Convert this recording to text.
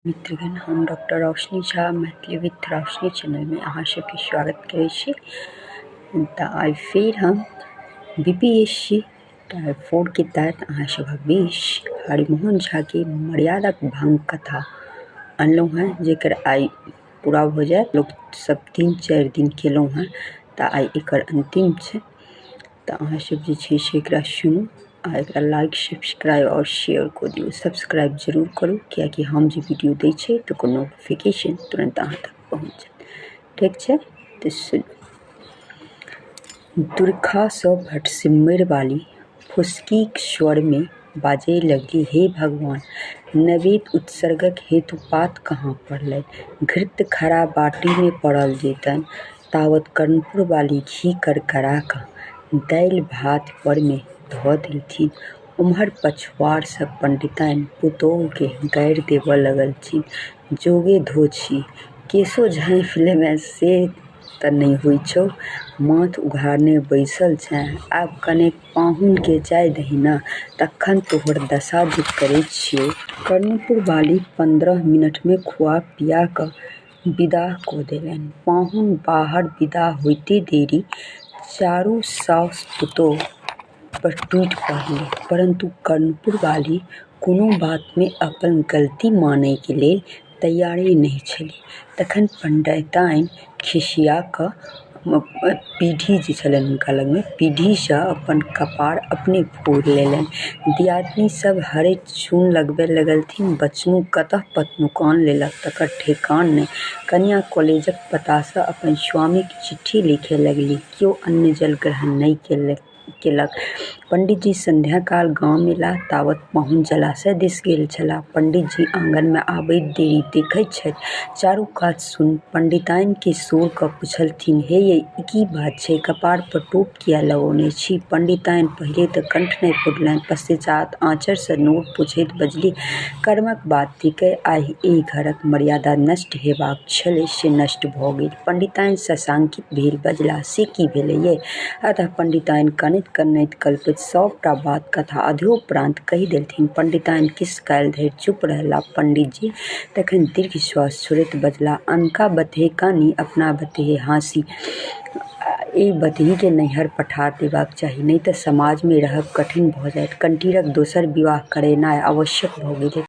मित्रगण, हम डॉक्टर रोशनी झा मैथिली विथ रोशनी चैनलमे अहाँ सबके स्वागत करै छी। तऽ आइ फेर हम B P S C tier फोरके तहत अहाँ सभक बीच हरिमोहन झाके मर्यादाक भङ्ग कथा अनलहुँ हेँ, जकर आइ पूरा भऽ जायत। लोक सब 3-4 दिन केलहुँ हेँ, तऽ आइ एकर अन्तिम छै। तऽ अहाँ सब जे छै से एकरा सुनू आ एकरा लाइक, सब्सक्राइब आओर शेयर कऽ दियौ। सब्सक्राइब जरूर करू, किएकि हम जे वीडियो दै छियै तऽ ओकर नोटिफिकेशन तुरन्त अहाँ तक पहुँच जायत। ठीक छै, तऽ सुनू। दुर्खासँ भटसिम्मरवाली फुसकीक स्वरमे बाजय लगलीह, हे भगवान! नैवेद्य उत्सर्गक हेतु पात कहाँ पड़लनि? घृत खरा बाटीमे पड़ल जैतनि। तावत कर्णपुरवाली घी करकरा कऽ दालि-भात परमे धऽ देलथिन्ह। ओम्हर पछुआड़सँ पंडिताइन पुतोहुकेँ गारि देबय लगलथिन्ह, जो गे धोंछी! केशो झाँपि लेबें से त नहि होइ छौह। माथ उघारने बैसल छेँ। आब कनेक पाहुनकेँ जाय दहीन ने, तखन तोहर दशा जे करैत छिऔह। कर्णपुरवाली 15 मिनटमे खुआ-पिया कऽ विदाह कऽ देलनि। पाहुन बाहर विदा होइते देरी चारू साउस-पुतोहु पर टूटि पड़लीह। परन्तु कर्णपुरवाली कोनो बातमे अपन गलती मानैक लेल तैयारे नहि छलीह। तखन पंडिताइन खिसिया कऽ पीढ़ी जे छलनि हुनका लगमे, पीढ़ीसँ अपन कपार अपने फोड़ि लेलनि। दियादिनी सभ हरदि-चून लगबय लगलथिन। बचनू कतऽ पतनुकान लेलक तकर ठेकान नहि। कनियाँ कालेजक पतासँ अपन स्वामीकेँ चिट्ठी लिखय लगलीह। केओ अन्न-जल ग्रहण नहि केलक। पंडितजी संध्याकाल गाम अयलाह। तावत पाहुन जलाशय दिस गेल छलाह। पंडितजी आङनमे अबैत देरी देखैत छथि चारू कात सुन्न। पंडिताइनकेँ सोर कऽ पुछलथिन, हे यै, ई की बात छैक? कपार पर टोप किएक लगौने छी? पंडिताइन पहिले त कंठ नहि फोड़लनि, पश्चात् आँचरसँ नोर पोछैत बजलीह, कर्मक बात थिकैक। आइ एहि घरक मर्यादा नष्ट होयबाक छलै से नष्ट भऽ गेल। पंडिताइन सशंकित भेल बजलाह, से की भेलै यै? अतः पंडिताइन कनैत-कनैत-कलपैत सभ टा बात-कथा आद्योपान्त कहि देलथिन। पंडिताइन किछु काल धरि चुप्प रहलाह। पंडितजी तखन दीर्घश्वास छोड़ैत बजलाह, अनका बतहे कानी, अपना बतहे हाँसी। एहि बतहीकेँ नैहर पठा देबाक चाही, नहि त समाजमे रहब कठिन भऽ जायत। कंटीरक दोसर विवाह करौनाइ आवश्यक भऽ गेलैक।